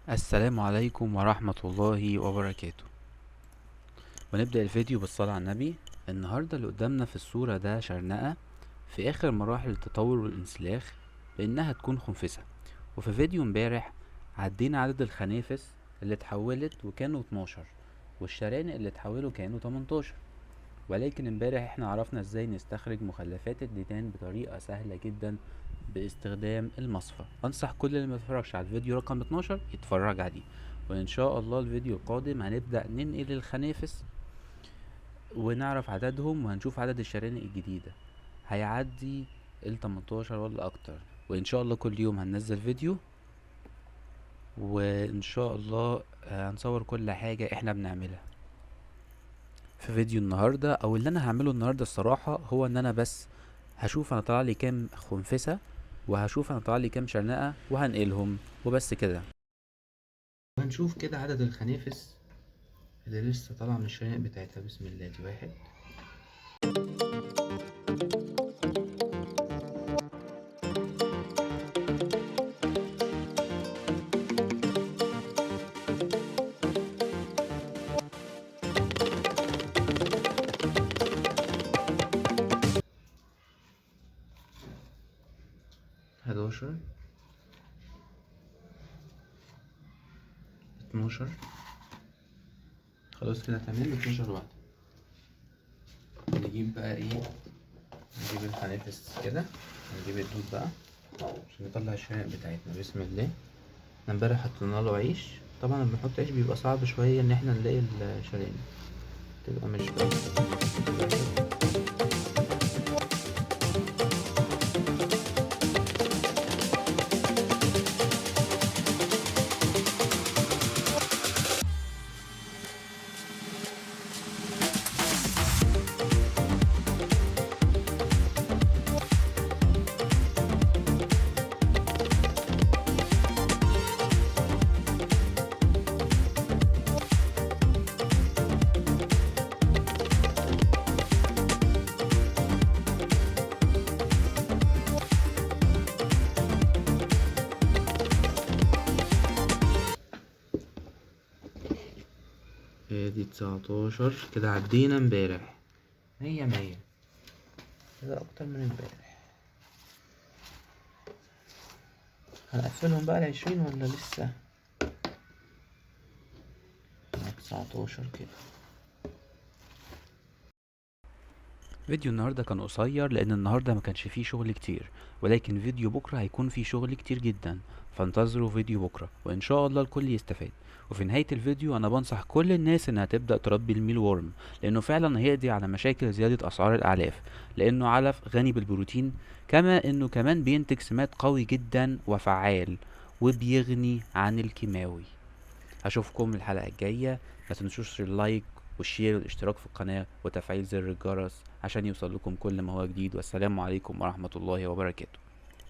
السلام عليكم ورحمة الله وبركاته. ونبدأ الفيديو بالصلاة على النبي. النهاردة اللي قدامنا في الصورة ده شرنقة في آخر مراحل التطور والانسلاخ بإنها تكون خنفسة. وفي فيديو امبارح عدينا عدد الخنافس اللي اتحولت وكانوا 12، والشرانق اللي اتحولوا كانوا 18. ولكن امبارح احنا عرفنا ازاي نستخرج مخلفات الديدان بطريقة سهلة جدا باستخدام المصفى. انصح كل اللي ما اتفرجش على الفيديو رقم 12 يتفرج عليه، وان شاء الله الفيديو القادم هنبدأ ننقل الخنافس ونعرف عددهم، وهنشوف عدد الشرانق الجديدة هيعدي ال 18 ولا اكتر. وان شاء الله كل يوم هننزل فيديو، وان شاء الله هنصور كل حاجة احنا بنعملها في فيديو النهاردة. او اللي انا هعمله النهاردة الصراحة هو ان انا بس هشوف انا طلع لي كام خنفسة، وهشوف انا طلع لي كام شرنقة، وهنقلهم وبس كده. وهنشوف كده عدد الخنافس اللي لسه طالعة من الشرانق بتاعتها. بسم الله، دي واحد، حداشر، 12. خلاص كده تمام، 12 واحدة. نجيب بقى ايه؟ نجيب الخنافس كده، نجيب الدود بقى عشان نطلع الشرانق بتاعتنا. بسم الله. احنا امبارح حطينا له عيش، طبعا لما بنحط عيش بيبقى صعب شوية ان احنا نلاقي الشرانق، تبقى مش باينة. ادي 19 كده، عدينا امبارح 100 100 كده، اكتر من امبارح. هنقفلهم بقى 20 ولا لسه؟ 19 كده. فيديو النهاردة كان قصير لان النهاردة ما كانش فيه شغل كتير، ولكن فيديو بكرة هيكون فيه شغل كتير جدا، فانتظروا فيديو بكرة وان شاء الله الكل يستفاد. وفي نهاية الفيديو انا بنصح كل الناس انها تبدأ تربي ال mealworm، لانه فعلا هيقضي على مشاكل زيادة اسعار الاعلاف، لانه علف غني بالبروتين، كما انه كمان بينتج سماد قوي جدا وفعال وبيغني عن الكيماوي. اشوفكم الحلقة الجاية، ما تنسوش ال like وال share والاشتراك في القناة وتفعيل زر الجرس عشان يوصل لكم كل ما هو جديد. والسلام عليكم ورحمة الله وبركاته.